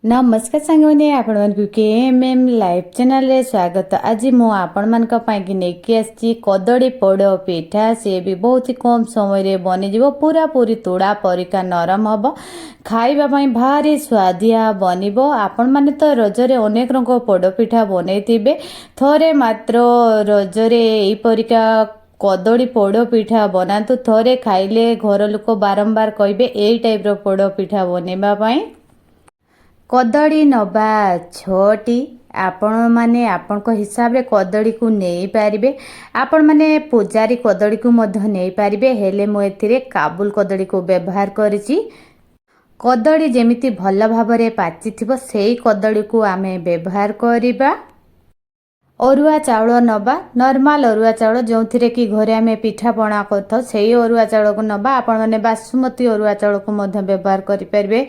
ନମସ୍କାର ସାଙ୍ଗମାନେ, ଆପଣମାନଙ୍କୁ କେଏମ୍ଏମ୍ ଲାଇଭ୍ ଚ୍ୟାନେଲରେ ସ୍ୱାଗତ। ଆଜି ମୁଁ ଆପଣମାନଙ୍କ ପାଇଁକି ନେଇକି ଆସିଛି କଦଳୀ ପୋଡ଼ ପିଠା। ସିଏ ବି ବହୁତ କମ୍ ସମୟରେ ବନିଯିବ, ପୁରାପୁରି ତୁଳା ପରିକା ନରମ ହେବ, ଖାଇବା ପାଇଁ ଭାରି ସୁଆଦିଆ ବନିବ। ଆପଣମାନେ ତ ରଜରେ ଅନେକ ରଙ୍ଗ ପୋଡ଼ ପିଠା ବନେଇଥିବେ। ଥରେ ମାତ୍ର ରଜରେ ଏଇପରିକା କଦଳୀ ପୋଡ଼ ପିଠା ବନାନ୍ତୁ। ଥରେ ଖାଇଲେ ଘର ଲୋକ ବାରମ୍ବାର କହିବେ ଏଇ ଟାଇପ୍ର ପୋଡ଼ ପିଠା ବନେଇବା ପାଇଁ। କଦଳୀ ନବା ଛଅଟି। ଆପଣମାନେ ଆପଣଙ୍କ ହିସାବରେ କଦଳୀକୁ ନେଇପାରିବେ। ଆପଣମାନେ ପୂଜାରୀ କଦଳୀକୁ ମଧ୍ୟ ନେଇପାରିବେ, ହେଲେ ମୁଁ ଏଥିରେ କାବୁଲ କଦଳୀକୁ ବ୍ୟବହାର କରିଛି। କଦଳୀ ଯେମିତି ଭଲ ଭାବରେ ପାଚିଥିବ, ସେଇ କଦଳୀକୁ ଆମେ ବ୍ୟବହାର କରିବା। ଅରୁଆ ଚାଉଳ ନେବା, ନର୍ମାଲ ଅରୁଆ ଚାଉଳ, ଯେଉଁଥିରେ କି ଘରେ ଆମେ ପିଠାପଣା କରିଥାଉ, ସେଇ ଅରୁଆ ଚାଉଳକୁ ନେବା। ଆପଣମାନେ ବାସୁମତୀ ଅରୁଆ ଚାଉଳକୁ ମଧ୍ୟ ବ୍ୟବହାର କରିପାରିବେ।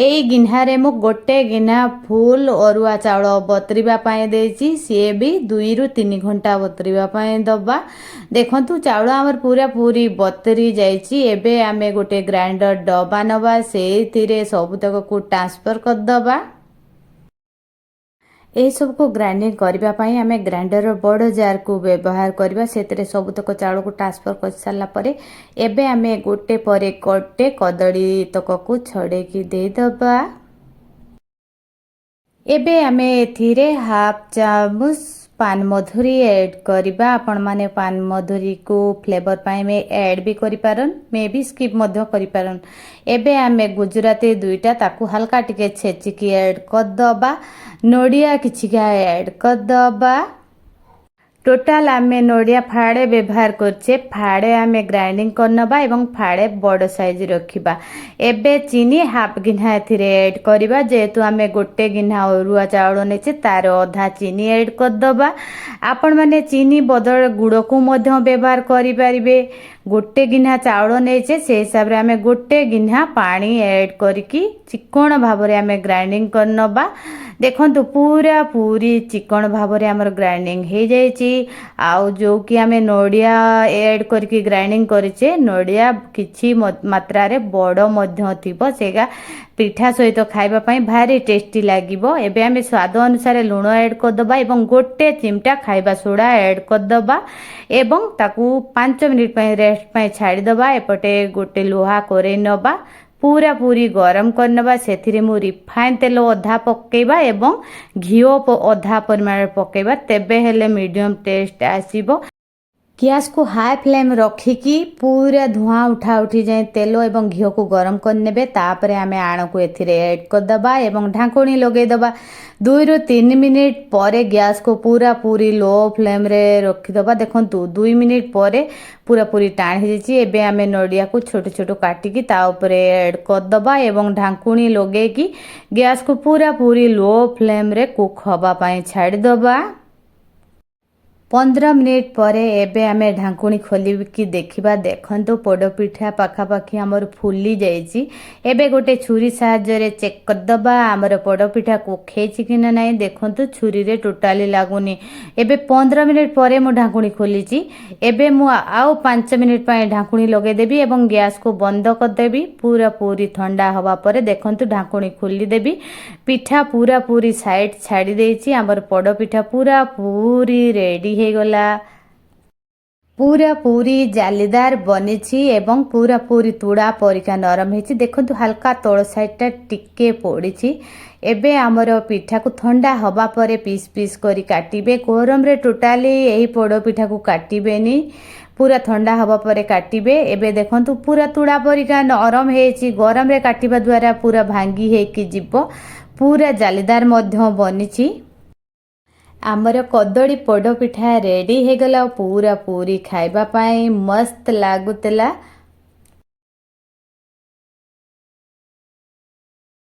ଏଇ ଗିହ୍ନାରେ ମୁଁ ଗୋଟେ ଗିହ୍ନା ଫୁଲ୍ ଅରୁଆ ଚାଉଳ ବତୁରିବା ପାଇଁ ଦେଇଛି। ସିଏ ବି 2ରୁ 3 ଘଣ୍ଟା ବତୁରିବା ପାଇଁ ଦେବା। ଦେଖନ୍ତୁ, ଚାଉଳ ଆମର ପୁରା ପୁରି ବତୁରି ଯାଇଛି। ଏବେ ଆମେ ଗୋଟେ ଗ୍ରାଇଣ୍ଡର ଡବା ନେବା, ସେଇଥିରେ ସବୁତକକୁ ଟ୍ରାନ୍ସଫର କରିଦେବା। ଏହିସବୁକୁ ଗ୍ରାଇଣ୍ଡିଙ୍ଗ କରିବା ପାଇଁ ଆମେ ଗ୍ରାଇଣ୍ଡରର ବଡ଼ ଜାର୍କୁ ବ୍ୟବହାର କରିବା। ସେଥିରେ ସବୁତକ ଚାଉଳକୁ ଟ୍ରାନ୍ସଫର କରିସାରିଲା ପରେ ଏବେ ଆମେ ଗୋଟେ ପରେ ଗୋଟେ କଦଳୀ ତକକୁ ଛଡ଼େଇକି ଦେଇଦେବା। ଏବେ ଆମେ ଏଥିରେ ହାଫ୍ ଚାମଚ ପାନମଧୁରୀ ଆଡ଼୍ କରିବା। ଆପଣମାନେ ପାନମଧୁରୀକୁ ଫ୍ଲେଭର ପାଇଁ ଆଡ଼୍ ବି କରିପାରନ୍, ମେ ବି ସ୍କିପ୍ ମଧ୍ୟ କରିପାରନ୍। ଏବେ ଆମେ ଗୁଜୁରାତି ଦୁଇଟା, ତାକୁ ହାଲକା ଟିକେ ଛେଚିକି ଆଡ଼୍ କରିଦେବା। ନଡ଼ିଆ କିଛିଟା ଆଡ଼୍ କରିଦେବା। ଟୋଟାଲ ଆମେ ନଡ଼ିଆ ଫାଳେ ବ୍ୟବହାର କରୁଛେ। ଫାଳେ ଆମେ ଗ୍ରାଇଣ୍ଡିଙ୍ଗ କରିନେବା ଏବଂ ଫାଳେ ବଡ଼ ସାଇଜ୍ ରଖିବା। ଏବେ ଚିନି ହାଫ୍ ଗିନା ଏଥିରେ ଆଡ଼୍ କରିବା। ଯେହେତୁ ଆମେ ଗୋଟେ ଗିନା ଅରୁଆ ଚାଉଳ ନେଇଛେ, ତାର ଅଧା ଚିନି ଆଡ଼୍ କରିଦେବା। ଆପଣମାନେ ଚିନି ବଦଳ ଗୁଡ଼କୁ ମଧ୍ୟ ବ୍ୟବହାର କରିପାରିବେ। ଗୋଟେ ଗିନା ଚାଉଳ ନେଇଛେ, ସେ ହିସାବରେ ଆମେ ଗୋଟେ ଗିନା ପାଣି ଆଡ଼୍ କରିକି ଚିକଣ ଭାବରେ ଆମେ ଗ୍ରାଇଣ୍ଡିଙ୍ଗ କରିନେବା। ଦେଖନ୍ତୁ, ପୁରା ପୁରି ଚିକଣ ଭାବରେ ଆମର ଗ୍ରାଇଣ୍ଡିଙ୍ଗ ହେଇଯାଇଛି। ଆଉ ଯେଉଁକି ଆମେ ନଡ଼ିଆ ଆଡ଼୍ କରିକି ଗ୍ରାଇଣ୍ଡିଙ୍ଗ କରିଛେ, ନଡ଼ିଆ କିଛି ମାତ୍ରାରେ ବଡ଼ ମଧ୍ୟ ଥିବ। ସେଇଟା ପିଠା ସହିତ ଖାଇବା ପାଇଁ ଭାରି ଟେଷ୍ଟି ଲାଗିବ। ଏବେ ଆମେ ସ୍ୱାଦ ଅନୁସାରେ ଲୁଣ ଆଡ଼୍ କରିଦେବା ଏବଂ ଗୋଟେ ଚିମଟା ଖାଇବା ସୋଡ଼ା ଆଡ଼୍ କରିଦେବା ଏବଂ ତାକୁ 5 ମିନିଟ୍ ପାଇଁ ରେଷ୍ଟ ପାଇଁ ଛାଡ଼ିଦେବା। ଏପଟେ ଗୋଟେ ଲୁହା କରେଇ ନେବା, ପୁରା ପୁରି ଗରମ କରିନେବା। ସେଥିରେ ମୁଁ ରିଫାଇନ୍ ତେଲ ଅଧା ପକାଇବା ଏବଂ ଘିଅ ଅଧା ପରିମାଣରେ ପକାଇବା, ତେବେ ହେଲେ ମିଡ଼ିୟମ୍ ଟେଷ୍ଟ ଆସିବ। ଗ୍ୟାସକୁ ହାଇ ଫ୍ଲେମ୍ ରଖିକି ପୁରା ଧୂଆଁ ଉଠା ଉଠି ଯାଏ ତେଲ ଏବଂ ଘିଅକୁ ଗରମ କରିନେବେ। ତାପରେ ଆମେ ଆଣକୁ ଏଥିରେ ଆଡ଼୍ କରିଦେବା ଏବଂ ଢାଙ୍କୁଣୀ ଲଗାଇଦେବା। 2ରୁ 3 ମିନିଟ୍ ପରେ ଗ୍ୟାସକୁ ପୁରା ପୁରି ଲୋ ଫ୍ଲେମ୍ରେ ରଖିଦେବା। ଦେଖନ୍ତୁ, 2 ମିନିଟ୍ ପରେ ପୁରା ପୁରି ଟାଣ ହେଇଯାଇଛି। ଏବେ ଆମେ ନଡ଼ିଆକୁ ଛୋଟ ଛୋଟ କାଟିକି ତା ଉପରେ ଆଡ଼୍ କରିଦେବା ଏବଂ ଢାଙ୍କୁଣୀ ଲଗେଇକି ଗ୍ୟାସକୁ ପୁରା ପୁରି ଲୋ ଫ୍ଲେମ୍ରେ କୁକ୍ ହେବା ପାଇଁ ଛାଡ଼ିଦେବା। 15 ମିନିଟ୍ ପରେ ଏବେ ଆମେ ଢାଙ୍କୁଣୀ ଖୋଲିକି ଦେଖିବା। ଦେଖନ୍ତୁ, ପୋଡ଼ପିଠା ପାଖାପାଖି ଆମର ଫୁଲି ଯାଇଛି। ଏବେ ଗୋଟେ ଛୁରୀ ସାହାଯ୍ୟରେ ଚେକ୍ କରିଦେବା, ଆମର ପୋଡ଼ପିଠା କୁକ୍ ହେଇଛି କି ନା ନାହିଁ। ଦେଖନ୍ତୁ, ଛୁରୀରେ ଟୋଟାଲି ଲାଗୁନି। ଏବେ 15 ମିନିଟ୍ ପରେ ମୁଁ ଢାଙ୍କୁଣୀ ଖୋଲିଛି। ଏବେ ମୁଁ ଆଉ 5 ମିନିଟ୍ ପାଇଁ ଢାଙ୍କୁଣୀ ଲଗାଇଦେବି ଏବଂ ଗ୍ୟାସକୁ ବନ୍ଦ କରିଦେବି। ପୁରା ପୁରି ଥଣ୍ଡା ହେବା ପରେ ଦେଖନ୍ତୁ, ଢାଙ୍କୁଣୀ ଖୋଲିଦେବି। ପିଠା ପୁରା ପୁରି ସାଇଡ଼୍ ଛାଡ଼ି ଦେଇଛି। ଆମର ପୋଡ଼ପିଠା ପୁରା ପୁରି ରେଡ଼ି ହେଇଗଲା। ପୁରା ପୁରି ଜାଲିଦାର ବନିଛି ଏବଂ ପୁରା ପୁରି ତୁଳା ପରିକା ନରମ ହେଇଛି। ଦେଖନ୍ତୁ, ହାଲକା ତଳ ସାଇଡ଼ଟା ଟିକେ ପୋଡ଼ିଛି। ଏବେ ଆମର ପିଠାକୁ ଥଣ୍ଡା ହେବା ପରେ ପିସ୍ ପିସ୍ କରି କାଟିବେ। ଗରମରେ ଟୋଟାଲି ଏହି ପୋଡ଼ ପିଠାକୁ କାଟିବେନି, ପୁରା ଥଣ୍ଡା ହେବା ପରେ କାଟିବେ। ଏବେ ଦେଖନ୍ତୁ, ପୁରା ତୁଳା ପରିକା ନରମ ହେଇଛି। ଗରମରେ କାଟିବା ଦ୍ୱାରା ପୁରା ଭାଙ୍ଗି ହେଇକି ଯିବ। ପୁରା ଜାଲିଦାର ମଧ୍ୟ ବନିଛି। ଆମର କଦଳୀ ପୋଡ଼ ପିଠା ରେଡ଼ି ହେଇଗଲା। ପୁରା ପୁରି ଖାଇବା ପାଇଁ ମସ୍ତ ଲାଗୁଥିଲା।